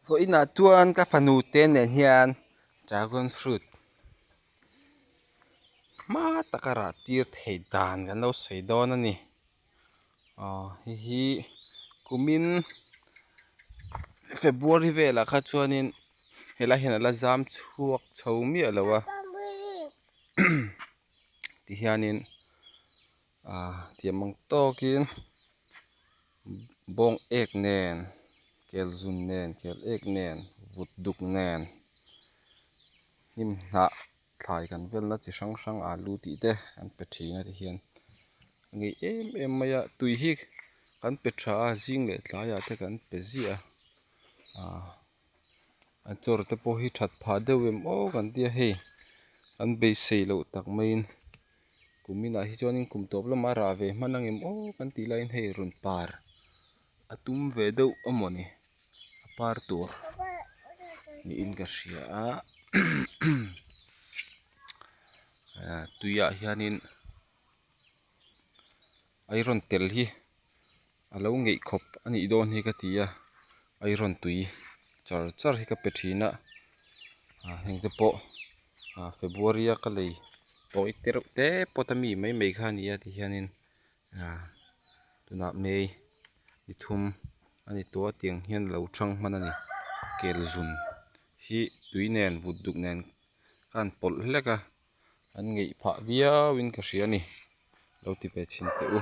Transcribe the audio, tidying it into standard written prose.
Vawiinah chuan ka fanu te nen hian dragon fruit hma taka rah tir theih dan kan lo sawi dawn a ni aw hei hi kumin february velah kha chuanin helai hian a la zam chhuak chho miah lo a tihianin ah tiang ang tawkin. Bawng ek nen kel zun nen kel ek nen vut duk nen hnim hnah thlai kan velna chi hrang hrang alu tih te an pe thin a tihian a ngei em em mai a tui hi kan pe tha a zing leh tlaiah te kan pe ziah a ah a chawr te pawh hi that phah deuh em aw kan tia hei an beisei loh tak maiin. Kum inah hi chuanin kum tawp lama rah ve hman ang em aw kan tih laiin hei rawn par a tum ve deuh a mawni a par tur niin ka hria a tuiah hianin iron tel hi a lo ngeih khawp a nih dawn hi ka ti a iron tui char char hi ka pe thin a heng te pawh. Ah february a ka lei tawi te reuh te pawt a mi mai mai kha a ni a tihianin ah tunah may ni thum a ni tawh a tiang hian a lo thang hman a ni kel zun hi tui nen vut duk nen kha an pawlh hlek a an ngeih phah viau in ka hria a ni lo ti ve chhin teh u.